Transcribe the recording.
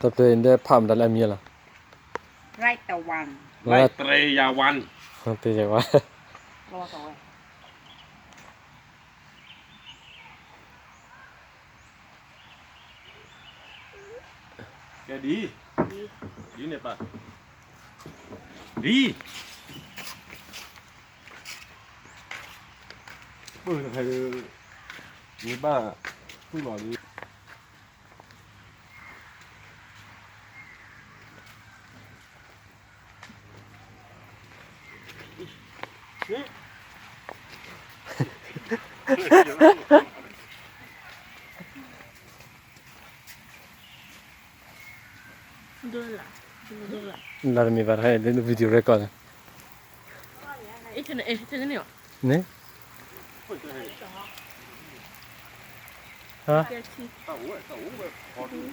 တၢ်ပျဲအံၤဒဲးဖးမတၤလၢအမံၤလီၤ. Right the one. Right the one. တ့ၢ်ယဝါ ကဲဒ် ဒ်န့ၣ်ပၢ် ဒ် ပၢ်တခါ မ့ၢ်ဘၣ်သူၣ်လီၤလံ လၢတမ့ၢ်ဘၣ်တခါအံၤ video record န့ၣ် ဟါ တဝံၣ်